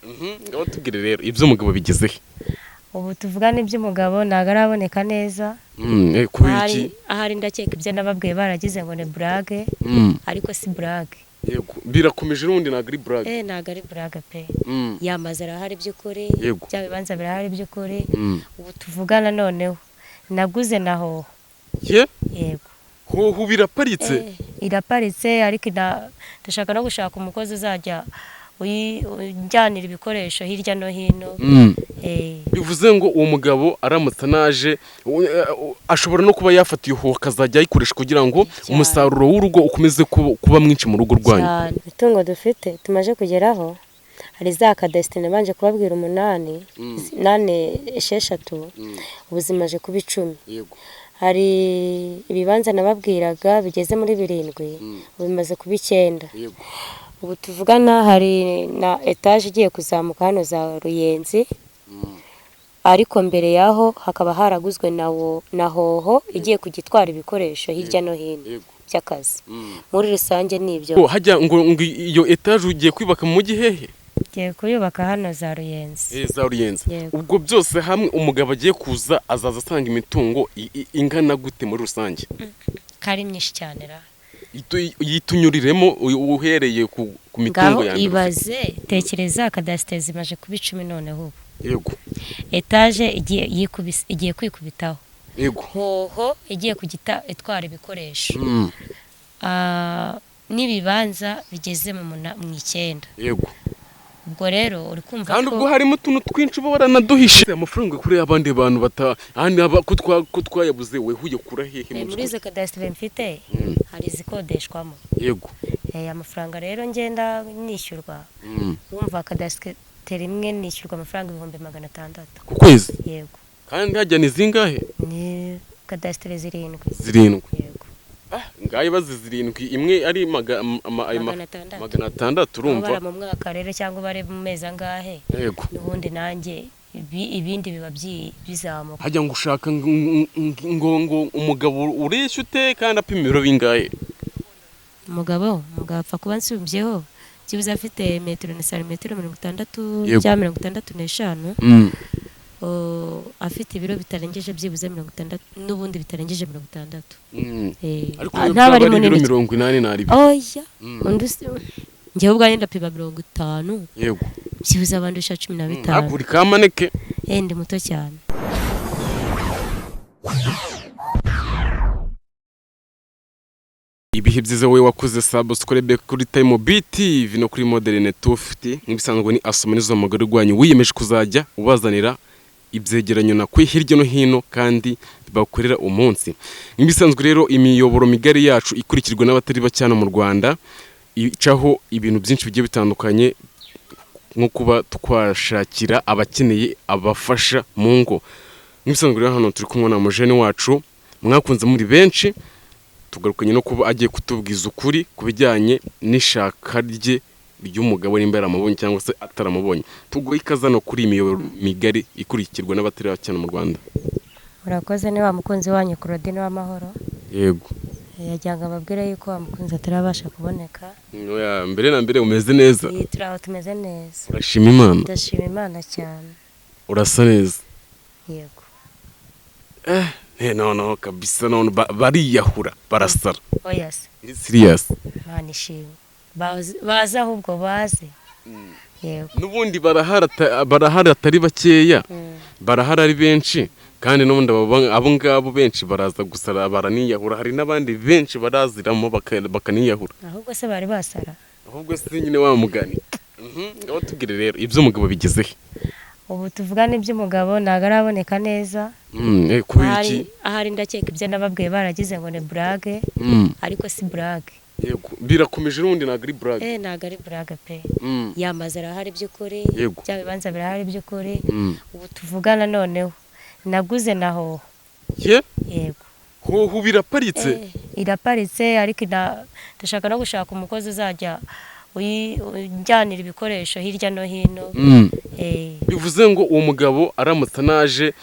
Ngaho tubwire rero iby'umugabo bigeze he? Ubu tuvugana iby'umugabo ntabwo araboneka neza. Kubera Ahari iki? Ahari ndakeka ibyo nababwiye baragize ngo ni blague, ariko si blague. Yego, birakomeje n'ubundi ntabwo ari blague. Ntabwo ari blague pe. Ya mazu arahari by'ukuri, bya bibanza birahari by'ukuri. Ubu tuvugana noneho naguze na Hoho. Ye? Yego. Hoho biraparitse? Iraparitse, ariko ndashaka no gushaka umukozi uzajya unjyanira ibikoresho hirya no hino. Bivuze ngo uwo mugabo aramutse anaje, ashobora no kuba yafata iyo hoho akazajya ayikoresha kugira ngo umusaruro w'urugo ukomeze kuba mwinshi mu rugo rwanyu. Cyane. Imitungo dufite tumaze kugeraho, hari za kadasiteri nabanje kubabwira umunani, nane, esheshatu, ubu zimaze kuba 10. Hari ibibanza nababwiraga bigeze muri birindwi, ubu bimaze kuba 9. Ubu tuvugana hari na etaje igiye kuzamuka hano za Ruyenzi, ariko mbere yaho hakaba haraguzwe na Hoho igiye kujya itwara ibikoresho hirya no hino by'akazi. Muri rusange ni ibyo. Oh, hajya ngo iyo etaje ugiye kwubaka mu mujyi hehe? Ngiye kuyubaka hano za Ruyenzi. Za Ruyenzi. Yego. Ubwo byose hamwe umugabo agiye kuza azaza asanga imitungo ingana gute muri rusange? Kari myinshi cyane ra. Yitunyuriremo uhereye ku mitungo Ngaho ya mbere ufite. ibaze, tekereza, kadasiteri zimaze kuba 10 noneho ubu. Etaje igiye kwikubitaho. Hoho igiye kugita itwara ibikoresho. N'ibibanza bigeze mu 9. Ubwo rero uri kumva Kandi ko ubwo harimo utuntu twinshi uba waranaduhishe, amafaranga kuri abandi bantu bata ahandi ko twayabuze, wehuye kura hehe mu Muri by'ukuri? izo kadasiteri mfite hari izikodeshwamo. Amafaranga rero ngenda nishyurwa, wumva kadasiteri imwe nishyurwa amafaranga 600,000. Ku kwezi? Yego. Kandi hajya ni zingahe? Ni kadasiteri zirindwi. Zirindwi? Yego. Ngaho ibaze zirindwi, imwe ari ayo 600. 600, Aho urumva. bara mu mwaka rero cyangwa bare mu mezi angahe, n'ubundi nanjye ibindi biba bizamuka. Hajya ngo ushaka ngo umugabo ureshya ute kandi apima ibiro bingahe? Umugabo apfa kuba nsumbyeho byibuze afite metero na santimetero 60 cyangwa 65, afite ibiro bitarengeje byibuze 60, n'ubundi bitarengeje 60. Ariko Ah, iyo ntaba byaba ari ari ibiro munini. 80 naribi. Oya, undi njyewe ubwanjye ndapima 50, byibuze abandusha cumi na bitanu. Ariko uri kamaneke. Ndi muto cyane. Ibihe byiza wowe wakoze subscribe kuri Time BTV no kuri Modern 250. Nk'ibisanzwe ni Asoma nizo mugore rwanyu wiyemeje kuzajya ubazanira ibyegeranyo nakwe hirya no hino kandi bakorera umunsi. Nk'ibisanzwe rero, imiyoboro migari yacu ikurikirwa n'abatari bake hano mu Rwanda, icaho ibintu byinshi bigiye bitandukanye, nko kuba twashakira abakeneye abafasha mu ngo. Nk'ibisanzwe rero, hano turi kumwe na mujene wacu mwakunze muri benshi, tugarukanye no kuba agiye kutubwiza ukuri ku bijyanye n'ishaka rye ry'umugabo, nimba yaramubonye cyangwa se ataramubonye. Tuguhe ikaze hano kuri iyi miyoboro migari ikurikirwa n'abatari bake hano mu Rwanda. Murakoze, ni wa mukunzi wanyu Claudine w'Amahoro. Yagira ngo ababwire yuko wa mukunzi atarabasha kuboneka. Oya, mbere na mbere umeze neza? Turi aho, tumeze neza. Urashima Imana? Ndashima Imana cyane. Urasa neza. Yego. No kabisa, none bariyahura barasara. Oya se. Serious. Imana ishimwe. Baze ahubwo baze, yego. N'ubundi barahari atari bakeya, barahari ari benshi, kandi n'ubundi abo ngabo benshi baraza gusara baraniyahura. Hari n'abandi benshi baraziramo bakaniyahura. Ahubwo se bari basara? Ahubwo se nyine wa mugani. Ngaho tubwire rero iby'umugabo bigeze he? Ubu tuvugana iby'umugabo ntabwo araboneka neza. Kubera Ahari iki? Ahari ndakeka ibyo nababwiye baragize ngo ni blague, ariko si blague. Yego, birakomeje n'ubundi ntabwo ari blague. Ntabwo ari blague pe. Ya mazu arahari by'ukuri, bya bibanza birahari by'ukuri. Ubu tuvugana noneho naguze na Hoho. Ye? Yego. Hoho biraparitse? Iraparitse, ariko ndashaka no gushaka umukozi uzajya unjyanira ibikoresho hirya no hino. Bivuze ngo uwo mugabo aramutse anaje,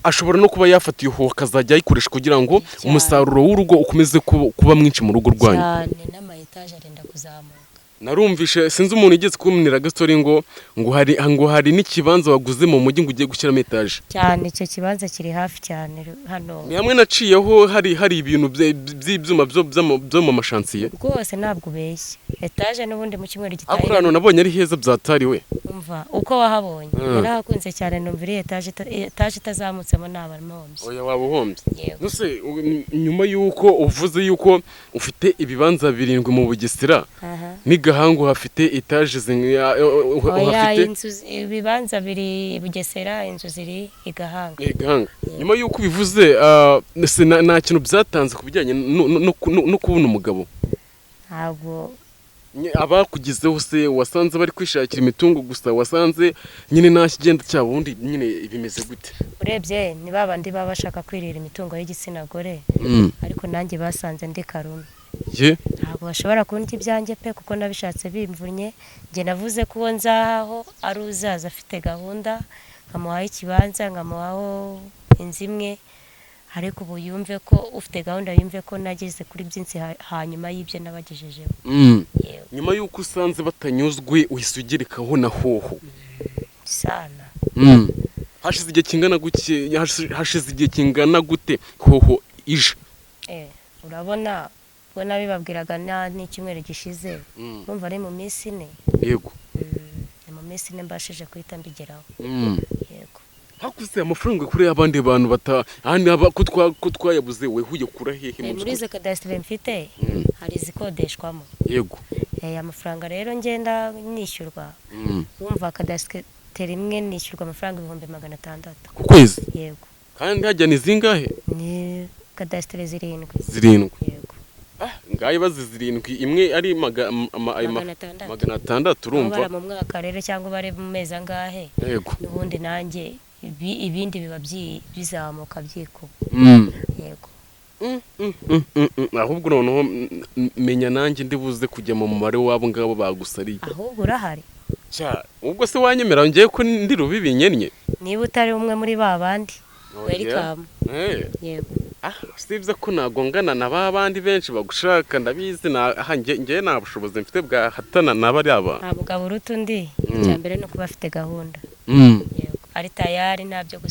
ashobora no kuba yafata iyo hoho akazajya ayikoresha kugira ngo Cyane. umusaruro w'urugo ukomeze kuba mwinshi mu rugo rwanyu. Cyane, n'ama etaje arenda kuzamuka. Narumvishe, sinzi umuntu ugeze kumbwira agastori ngo hari n'ikibanza waguze mu mujyi ngo ugiye gushyiramo etaje. Cyane, icyo kibanza kiri hafi cyane hano. Ni hamwe naciyeho hari ibintu by'ibyuma byo mu mashansiye. Rwose ntabwo ubeshya, etaje n'ubundi mu cyumweru Ariko gitaha. Ahantu nabonye ari heza byatariwe. Umva uko wahabonye. Narahakunze cyane, numva iri etaje itazamutsemo naba mpombye. Oya, waba uhombye. Yego. Nuse nyuma y'uko uvuze y'uko ufite ibibanza birindwi mu Bugesera n'i Gahangu hafite etaje Oya. uhafite. Inzu ibibanza biri i Bugesera, inzu ziri i Gahanga. I Gahanga. Nyuma y'uko ubivuze, ese nta kintu byatanze ku bijyanye no kubona umugabo? Ntabwo. Abakugezeho se wasanze bari kwishakira imitungo gusa? Wasanze nyine nta kigenda cyabo? Ubundi nyine bimeze gute? Urebye ni ba bandi baba bashaka kwirira imitungo y'igitsina gore, ariko nanjye basanze ndi karume. Ye. Ntabwo bashobora kundya ibyanjye pe, kuko nabishatse bimvunnye. Njye navuze ko uwo nzahaho ari uzaza afite gahunda, nkamuhaho ikibanza, nkamuhaho inzu imwe, ariko ubu yumve ko ufite gahunda, yumve ko nageze kuri byinshi hanyuma y'ibyo nabagejejeho. Yewe. Nyuma y'uko usanze batanyuzwe, uhise ugerekaho na Hoho. Sana. Hashize igihe kingana gute, hashize igihe kingana gute Hoho ije? Urabona ubwo nabibabwiraga n'icyumweru gishize, urumva ari mu minsi 4. Ni mu minsi 4 mbashije guhita mbigeraho. Yego. Hakuze amafaranga kuri abandi bantu bata ahandi ko twayabuze, wehuye kura hehe mu Muri by'ukuri? izo kadasiteri mfite hari izikodeshwamo. Amafaranga rero ngenda nishyurwa, wumva kadasiteri imwe nishyurwa amafaranga 600,000. Ku kwezi? Yego. Kandi hajya ni zingahe? Ni kadasiteri zirindwi. Zirindwi? Yego. Ah, ngaho ibaze zirindwi, imwe ari ayo 600. 600, urumva. Ubara mu mwaka rero cyangwa ubare mu mezi angahe. N'ubundi nanjye ibindi biba bizamuka byikuba. Yego. Ahubwo noneho menya nanjye ndi buze kujya mu mubare w'abo ngabo bagusariye. Ahubwo urahari. Cya, ubwo se wanyemera ngiye ko ndi rubibi nkennye? Niba utari umwe muri ba bandi, Oya. welcome. Yego. Ah, sibye ko nagongana na ba bandi benshi bagushaka, ndabizi na aha nge nta bushobozi mfite bwahatana na bariya bantu. Nta mugabo uruta undi. Icya mbere ni ukuba afite gahunda. Yego, ari tayari, ntabyo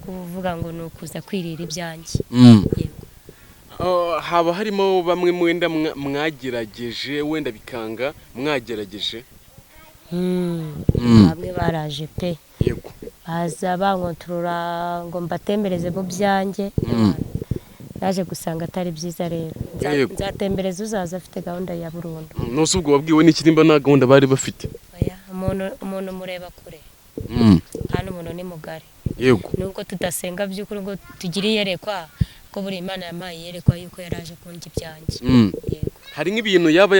kuvuga ngo ni ukuza kwirira ibyanjye. Yego. Oh, haba harimo bamwe mwenda mwagerageje wenda bikanga mwagerageje? Bamwe baraje pe. Baza bankontorora ngo mbatembereze mu byanjye. Naje gusanga atari byiza rero. Nzatembereza uzaza afite gahunda ya burundu. Nose ubwo wabwiwe n'iki nimba nta gahunda bari bafite? Oya, umuntu mureba kure, kandi umuntu ni mugari. Nubwo tudasenga by'ukuri ngo tugire iyerekwa, ko buri Imana yampaye iyerekwa yuko yaraje kundya ibyanjye. Yego. Hari nk'ibintu yaba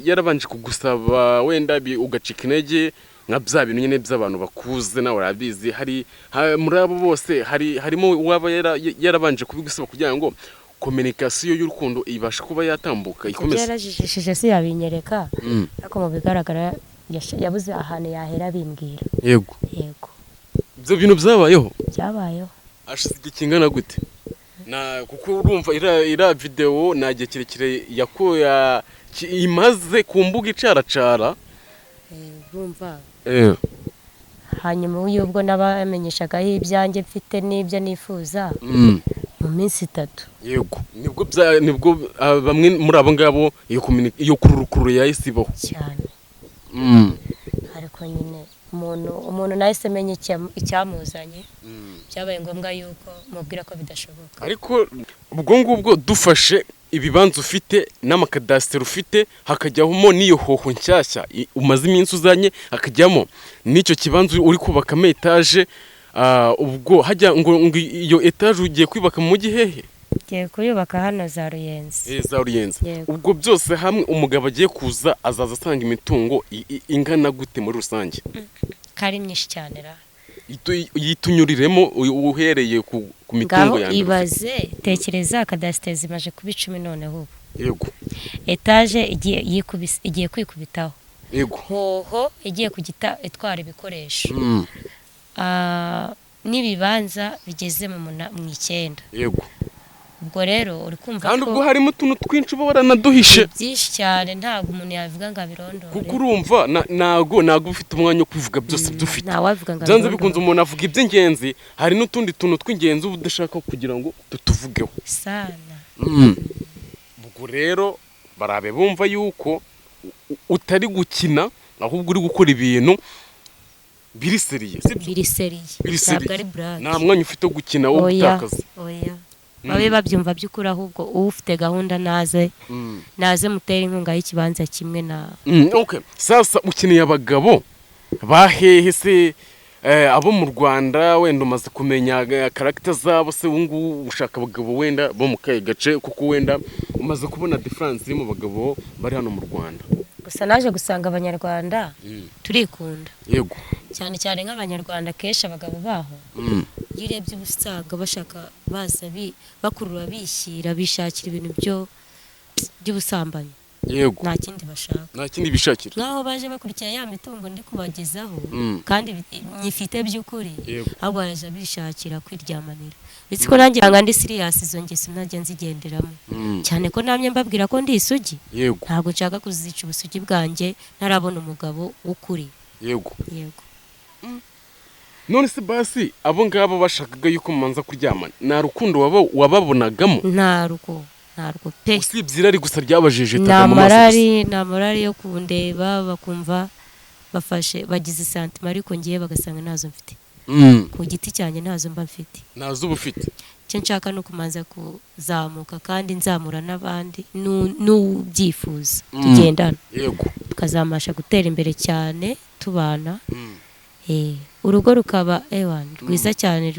yarabanje kugusaba wenda ugacika intege, nka bya bintu nyine by'abantu bakuze, nawe urabizi. Hari muri abo bose harimo uwaba yarabanje kubigusaba kugira ngo communication y'urukundo ibashe kuba yatambuka Ibyo ikomeze? yarajijishije si yabinyereka, ariko mu bigaragara yabuze ahantu yahera abimbwira. Yego. Ibyo bintu byabayeho? Byabayeho. Hashize igihe kingana gute? Na kuko urumva iriya videwo nta gihe kirekire yakoya imaze ku mbuga icaracara. Urumva, hanyuma y'ubwo nabamenyeshagaho ibyanjye mfite n'ibyo nifuza, mu minsi 3. Yego, nibwo bamwe muri abo ngabo iyo kururukuru yahise ibaho. Cyane. Ariko nyine umuntu nahise menya icyamuzanye, byabaye ngombwa yuko mubwira ko bidashoboka. Ariko ubwo ngubwo dufashe ibibanza ufite n'amakadasiteri ufite, hakajyamo n'iyo Hoho nshyashya umaze iminsi uzanye, hakajyamo n'icyo kibanza uri kubakamo etaje, ubwo hajya ngo iyo etaje ugiye kwubaka mu mujyi hehe? Ngiye kuyubaka hano za Ruyenzi. Za Ruyenzi. Yego. Ubwo byose hamwe, umugabo agiye kuza azaza asanga imitungo ingana gute muri rusange? Ko ari myinshi cyane ra! Yitunyuriremo uhereye ku mitungo Ngaho ya mbere ufite. ibaze, tekereza, kadasiteri zimaze kuba 10 noneho ubu. Etaje igiye kwikubitaho. Hoho igiye kugita itwara ibikoresho. N'ibibanza bigeze mu 9. Ubwo rero uri kumva Kandi ko ubwo harimo utuntu twinshi uba waranaduhishe. Byinshi cyane, ntabwo umuntu yabivuga ngo abirondore. Kuko urumva ntago ufite umwanya wo kubivuga byose ibyo ufite. Ntawabivuga ngo Byanze abirondore. bikunze umuntu avuga iby'ingenzi, hari n'utundi tuntu tw'ingenzi uba udashaka kugira ngo tutuvugeho. Sana. Ubwo rero barabe bumva yuko utari gukina, ahubwo uri gukora ibintu biri sérieux, sibyo? Biri sérieux. Biri Ntabwo sérieux. ari blague. Nta mwanya ufite wo gukina, wo Oya. gutakaza. Oya, babe babyumva by'ukuri. Ahubwo ufite gahunda naze, naze mutere inkunga y'ikibanza kimwe na Okay. Sasa ukeneye abagabo bahehe se? Abo mu Rwanda wenda umaze kumenya caractère zabo se? Ubu ngubu ushaka abagabo wenda bo mu kahe gace? Kuko wenda umaze kubona différence iri mu bagabo bari hano mu Rwanda. Gusa naje gusanga Abanyarwanda turikunda. Cyane cyane nk'Abanyarwanda, kenshi abagabo baho, iyo urebye uba usanga bashaka baza bakurura, bishyira, bishakira ibintu byo by'ubusambanyi. Nta kindi bashaka. Nta kindi bishakira. Nk'aho baje bakurikiye ya mitungo ndi kubagezaho, kandi nyifite by'ukuri, ahubwo baraza bishakira kwiryamanira. Uretse ko nanjye nanga ndi serious, izo ngeso ntajya nzigenderamo, cyane ko namye mbabwira ko ndi isugi. Ntabwo nshaka kuzica ubusugi bwanjye ntarabona umugabo w'ukuri. Yego. None se basi abo ngabo bashakaga yuko mumanza kuryamana, nta rukundo wababonagamo? Nta rugo, nta rugo pe. Usibye irari gusa ryabajejetaga Nta mu maso gusa. Morale, nta morale yo kundeba, bakumva bafashe bagize sentiment, ariko ngiye bagasanga ntazo mfite. Ku giti cyanjye ntazo mba mfite. Ntazo uba ufite. Icyo nshaka ni ukumanza kuzamuka, kandi nzamura n'abandi n'ubyifuza tugendana, tukazamasha gutera imbere cyane tubana. Urugo rukaba ewa rwiza cyane,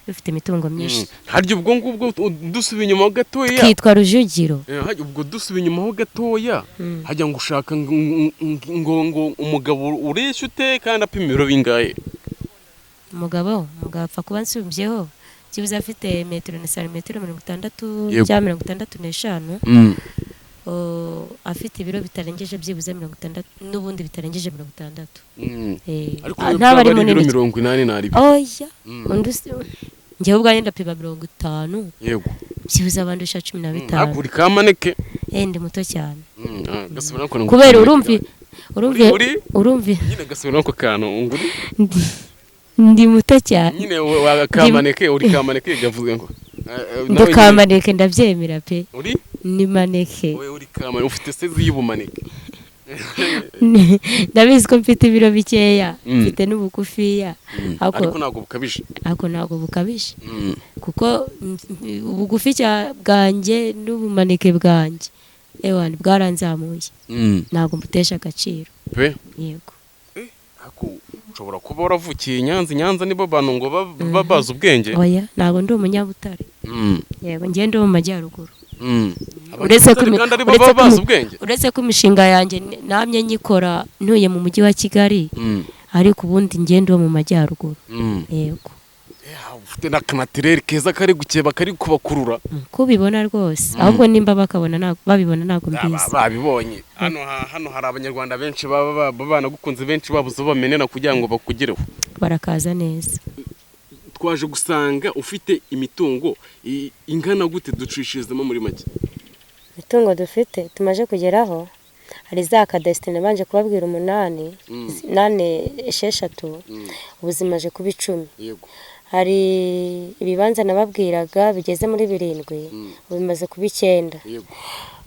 rufite imitungo myinshi. Harya ubwo ngubwo dusubiye inyuma ho gatoya, Kitwa Rujugiro. Harya ubwo dusubiye inyuma ho gatoya, hajya ngo ushaka ngo umugabo ureshya ute kandi apima ibiro bingahe? Umugabo apfa kuba nsumbyeho byibuze afite metero na santimetero 60 cyangwa 65, afite ibiro bitarengeje byibuze 60, n'ubundi bitarengeje 60. Ariko Ah, iyo ntaba byaba ari ari ibiro munini. 80 naribi. Oya, undi njyewe ubwanjye ndapima 50. Byibuze abandusha cumi na bitanu. Ariko uri kamaneke. Ndi muto cyane. Gasubira ko ngo Kubera kamaneke. urumvi urumvi Uri- urumvi Nyine gasubira ko kantu ngo uri Ndi muto cyane. Nyine wa kamaneke, uri kamaneke, gavuze ngo Ndi nawe nyine- kamaneke, ndabyemera pe. Uri Ni maneke. Wowe uri kamaneke, ufite size y'ubumaneke. Ndabizi ko mfite ibiro bikeya, mfite n'ubugufiya, ariko Ariko ntabwo bukabije. Ariko ntabwo bukabije, kuko ubugufi bwanjye n'ubumaneke bwanjye, ewana, bwaranzamuye. Ntabwo mbutesha agaciro. Pe. Yego. Ariko ushobora kuba waravukiye i Nyanza. I Nyanza nibo bantu ngo baba bazi ubwenge. Oya, ntabwo ndi umunyabutare. Yego, njye ndi mu majyaruguru. Uretse ko Abanyabutare kandi aribo uretse baba ko bazi ubwenge. Uretse ko imishinga yanjye namye nyikora ntuye mu mujyi wa Kigali, ariko ubundi njye ndi uwo mu majyaruguru. Yego. Ufite n'akanatirere keza kari gukeba, kari kubakurura. Ko ubibona rwose, ahubwo nimba bakabona babibona ntabwo mbizi. Babibonye hano, hari Abanyarwanda benshi baba banagukunze, benshi babuze aho bamenera kugira ngo bakugereho. Barakaza neza. Twaje gusanga ufite imitungo ingana gute? Ducishirizemo muri make. Imitungo dufite tumaze kugeraho, hari za cadastre nabanje kubabwira umunani, nane, esheshatu, ubu zimaze kuba 10. Hari ibibanza nababwiraga bigeze muri birindwi, ubu bimaze kuba 9.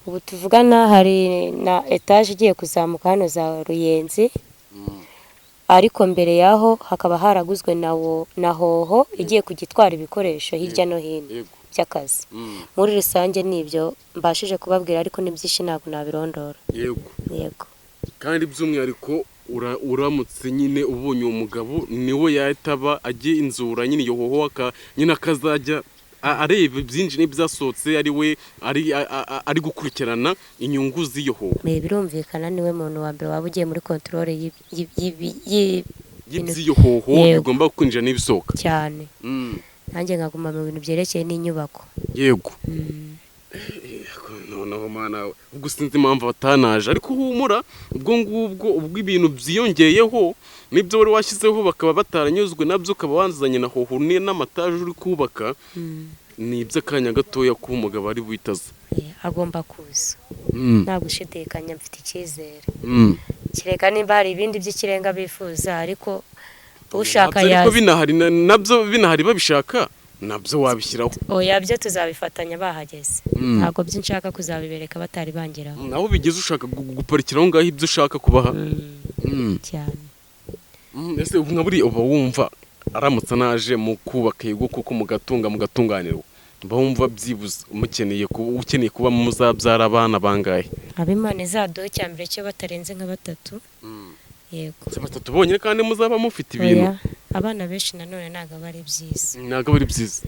Ubu tuvugana hari na etaje igiye kuzamuka hano za Ruyenzi, ariko mbere yaho hakaba haraguzwe na hoho igiye kujya itwara ibikoresho hirya no hino by'akazi. Muri rusange ni ibyo mbashije kubabwira, ariko ni byinshi, ntabwo nabirondora. Yego. Kandi by'umwihariko uramutse nyine ubonye uwo mugabo, niwe yahita aba agenzura nyine iyo hoho, nyine akazajya areba ibyinshi n'ibyasohotse, ari we ari gukurikirana inyungu z'iyo hoho. Birumvikana, niwe muntu wa mbere waba ugiye muri contrôle y'iby'iyo hoho, Yego. bigomba kwinjira n'ibisohoka. Cyane. Nanjye nkaguma mu bintu byerekeye n'inyubako. Yego. Noneho mana, ubwo sinzi impamvu batanaje, ariko humura, ubwo ngubwo ubwo ibintu byiyongeyeho n'ibyo wari washyizeho bakaba bataranyuzwe nabyo, ukaba wazanye na hoho n'amataje uri kubaka. Ni iby'akanya gatoya kuba umugabo ari buhitaze. Agomba kuza, nta gushidikanya, mfite icyizere. Kereka nimba hari ibindi by'ikirenga bifuza, ariko ushaka Nabyo ariko yaza. Binahari nabyo binahari babishaka, nabyo wabishyiraho. Oya, byo tuzabifatanya bahageze. Ntabwo byo nshaka kuzabibereka batari bangeraho. Naho bigeze ushaka guparikira aho ngaho ibyo ushaka kubaha. Cyane. Ese ubu nka buriya uba wumva aramutse anaje mu kubaka, yego kuko mugatunga mugatunganirwa, uba wumva byibuze umukeneye kuba ukeneye kuba muzabyara abana bangahe? Abimana izaduha icya mbere cyo batarenze nka batatu, yego. Si batatu bonyine kandi muzaba mufite ibintu? Oya, abana benshi nanone ntabwo aba ari byiza. Ntabwo aba ari byiza.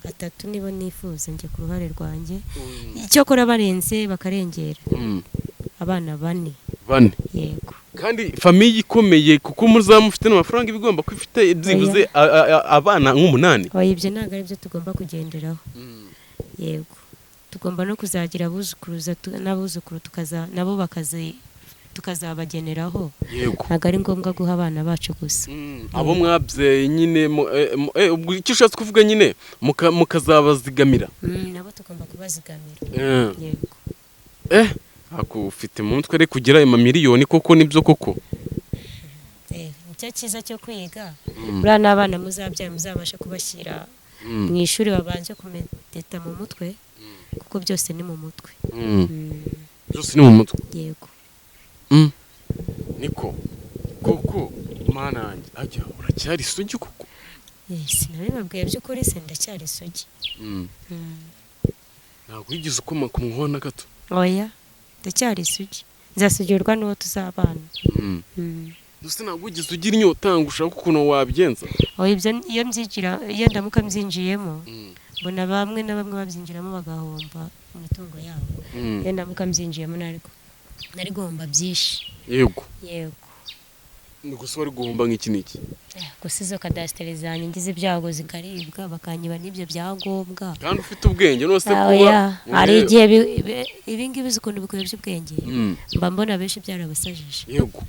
Batatu nibo nifuza njye ku ruhare rwanjye, icyakora barenze bakarengera. Abana 4. 4? Yego. Kandi famille ikomeye, kuko muzaba mufite n'amafaranga, iba igomba kuba ifite byibuze abana nk'umunani. Oya, ibyo ntabwo ari byo tugomba kugenderaho. Yego, tugomba no kuzagira abuzukuruza n'abuzukuru, tukaza nabo bakazi tukazabageneraho. Ntabwo ari ngombwa guha abana bacu gusa. Abo mwabyaye nyine ubwo icyo ushatse kuvuga nyine mukazabazigamira. Nabo tugomba kubazigamira. Yego. Ako ufite mu mutwe rero kugira ayo mamiliyoni koko, nibyo koko? Nicyo cyiza cyo kwiga. Buriya n'abana muzabyara muzabashe kubashyira mu ishuri, babanje kumedeta mu mutwe, kuko byose ni mu mutwe. Byose ni mu mutwe. Yego. Niko koko, mana yanjye, ajya uracyari isugi koko? Sinabibabwiye by'ukuri se? Ndacyari isugi. Ntabwo wigeze ukoma ku muhono na gato? Oya, ndacyari isugi, nzasugirwa n'uwo tuzabana. Gusa ntabwo wigeze ugira inyota ngo ushake ukuntu wabigenza? Oya, ibyo iyo mbyigira, iyo ndamuka mbyinjiyemo, mbona bamwe na bamwe babyinjiramo bagahomba imitungo yabo. Iyo ndamuka mbyinjiyemo nari guhomba byinshi. Yego. Ni gusa wari guhomba nk'iki n'iki? Gusa izo kadasiteri zanjye ngize ibyago zikaribwa, bakanyiba n'ibyo byangombwa. Kandi ufite ubwenge nose kuba Oya, hari igihe ibi ngibi uzi ukuntu bikuyobya ubwenge. Mba mbona benshi byarabasajije. Yego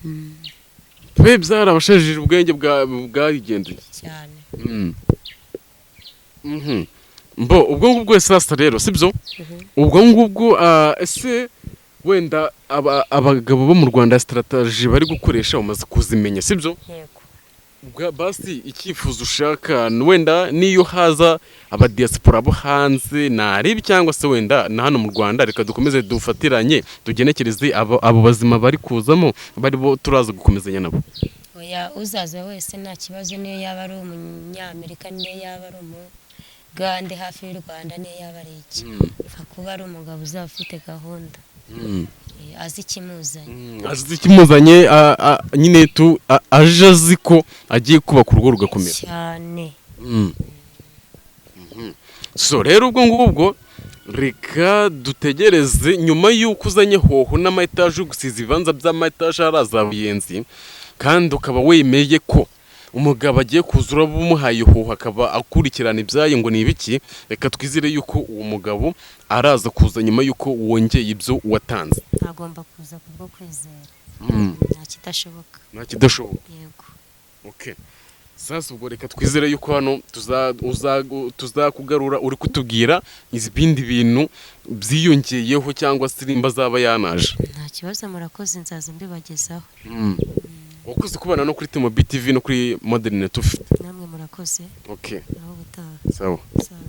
pe, byarabashajije, ubwenge bwarigendeye. Cyane. Mbo ubwo ngubwo sasa rero sibyo, ubwo ngubwo ese wenda abagabo bo mu Rwanda strategy bari gukoresha umaze kuzimenya, sibyo? Yego. Basi icyifuzo ushaka wenda niyo haza abadiaspora bo hanze narebe, cyangwa se wenda na hano mu Rwanda, reka dukomeze dufatiranye tugenekereze abo bazima bari kuzamo bari bo turaza gukomezanya nabo. Oya, uzaza wese nta kibazo, niyo yaba ari umunyamerika, niyo yaba ari umugande hafi y'u Rwanda, niyo yaba ari iki, pfa kuba ari umugabo uzaba ufite gahunda, azi ikimuzanye. Azi ikimuzanye, nyine tu aje azi ko agiye kubaka urugo rugakomera. Cyane. So rero ubwo ngubwo reka dutegereze nyuma y'uko uzanye hoho n'ama etaje, gusiza ibibanza by'ama etaje haraza Buyenzi, kandi ukaba wemeye ko umugabo agiye kuza uraba umuhaye hoho akaba akurikirana ibyayo ngo ni ibiki. Reka twizere yuko uwo mugabo araza kuza nyuma y'uko wongeye ibyo watanze. Agomba kuza kubwo kwizera. Nta kidashoboka. Nta kidashoboka. Yego. Okay. Sasa ubwo reka twizere yuko hano tuzakugarura uri kutubwira ibindi bintu byiyongeyeho, cyangwa se nimba azaba yanaje. Nta kibazo, murakoze, nzaza mbibagezaho. Wakoze kubana no kuri Timo BTV no kuri Modern 250. Namwe murakoze. Okay. Naho ubutaha. Sawa. Sawa.